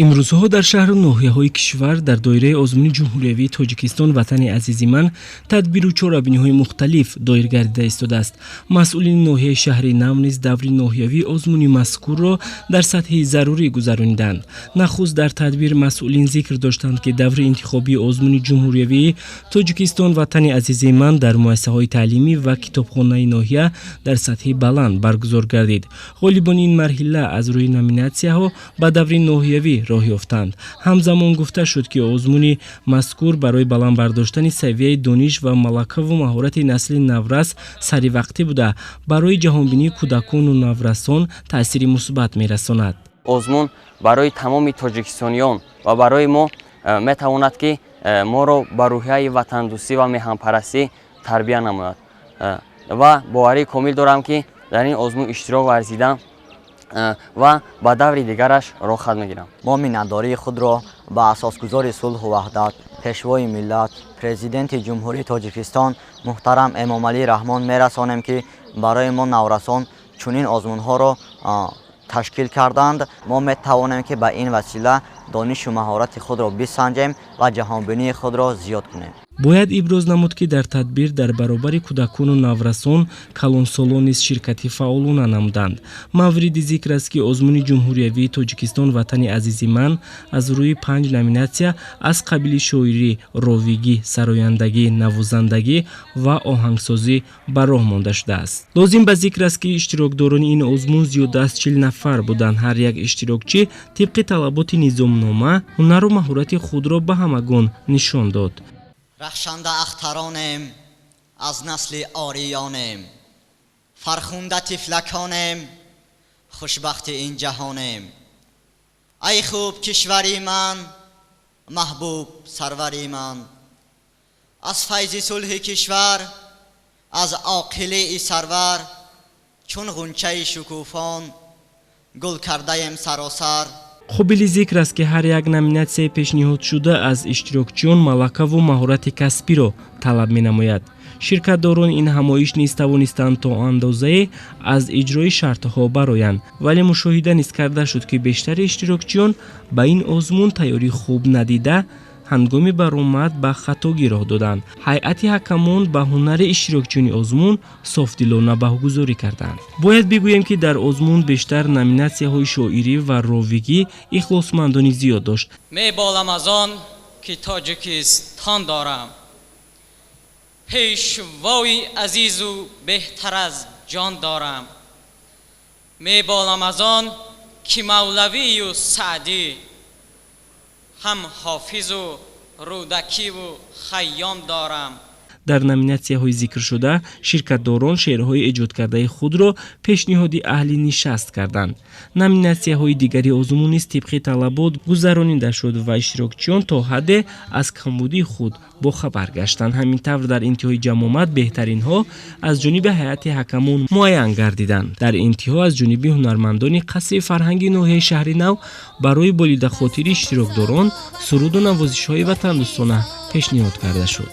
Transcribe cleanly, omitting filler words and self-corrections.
Имрӯзҳо дар шаҳру ноҳияҳои кишвар дар доираи озмуни ҷумҳуриявии «Тоҷикистон — Ватани азизи ман» тадбиру чорабиниҳои мухталиф доир гардида истодааст. Масъулини ноҳияи Шаҳри Нав низ даври ноҳиявии озмуни мазкурро дар сатҳи зарурӣ гузарониданд. Нахуст дар тадбир масъулин зикр доштанд, ки даври интихобии озмуни ҷумҳуриявии «Тоҷикистон — Ватани азизи ман» дар муассисаҳои таълимӣ ва китобхонаи ноҳия дар сатҳи баланд баргузор гардид. Ғолибони ин марҳила аз рӯи номинатсияҳо ба даври ноҳиявӣ роҳ ёфтанд. Ҳамзамон гуфта шуд, ки озмуни мазкур барои баланд бардоштани савияи дониш ва малакаву маҳорати насли наврас саривақтӣ буда, барои ҷаҳонбинии кӯдакону наврасон таъсири мусбат мерасонад. Озмун барои тамоми тоҷикистониён ва барои мо метавонад, ки моро ба рӯҳияи ватандӯстӣ ва меҳанпарастӣ тарбия намояд, ва боварии комил дорам, ки дар ин озмун иштирок варзидам ва ба даври дигараш роҳхат мегирам. Мо миннатдории худро ба асосгузори сулҳу ваҳдат, Пешвои миллат, Президенти Ҷумҳурии Тоҷикистон муҳтарам Эмомалӣ Раҳмон мерасонем, ки барои мо наврасон чунин озмунҳоро ташкил карданд. Мо метавонем, ки ба ин васила донишу маҳорати худро бисанҷем ва ҷаҳонбинии худро зиёд кунем. Бояд иброз намуд, ки дар тадбир дар баробари кӯдакону наврасон калонсолон низ ширкати фаъолона намуданд. Мавриди зикр аст, ки озмуни ҷумҳуриявии «Тоҷикистон — Ватани азизи ман» аз рӯи панҷ номинатсия аз қабили шоирӣ, ровигӣ, сарояндагӣ, навозандагӣ ва оҳангсозӣ ба роҳ монда шудааст. Лозим ба зикр аст, ки иштирокдорони ин озмун зиёда аз 40 нафар буданд. Ҳар як иштирокчӣ тибқи талаботи низомнома ҳунару маҳорати худро ба ҳамагон нишон дод. Рахшанда ахтаронем, аз насли ориёнем, фархунда тифлаконем, хушбахти ин ҷаҳонем. Ай хуб кишвари ман, маҳбуб сарвари ман, аз файзи сулҳи кишвар, аз оқилии сарвар, чун ғунчаи шукуфон гул кардаем саросар. Қобили зикр аст, ки ҳар як номинатсияи пешниҳодшуда аз иштирокчиён малакаву маҳорати касбиро талаб менамояд. Ширкатдорони ин ҳамоиш низ тавонистанд то андозае аз иҷрои шартҳо бароянд, вале мушоҳида низ карда шуд, ки бештари иштирокчиён ба ин озмун тайёрӣ хуб надида, ҳангоми баромад ба хатогӣ роҳ доданд. Ҳайати ҳакамон ба ҳунари иштирокчиёни озмун софдилона баҳогузорӣ карданд. Бояд бигӯем, ки дар озмун бештар номинатсияҳои шоирӣ ва ровигӣ ихлосмандони зиёд дошт. Меболам аз он ки Тоҷикистон дорам, пешвои азизу беҳтар аз ҷон дорам. Меболам аз он ки Мавлавию Саъдӣ, ҳам Ҳофизу Рӯдакиву Хайём дорам. Дар номинатсияҳои зикршуда ширкатдорон шеърҳои эҷодкардаи худро пешниҳоди аҳли нишаст карданд. Номинатсияҳои дигари озмун низ тибқи талабот гузаронида шуд ва иштирокчиён то ҳадде аз камбудии худ бохабар гаштанд. Ҳамин тавр, дар интиҳои ҷамъомад беҳтаринҳо аз ҷониби ҳайати ҳакамон муайян гардиданд. Дар интиҳо аз ҷониби ҳунармандони қасри фарҳанги ноҳияи Шаҳри Нав барои болидахотири иштирокдорон суруду навозишҳои ватандӯстона пешниҳод карда шуд.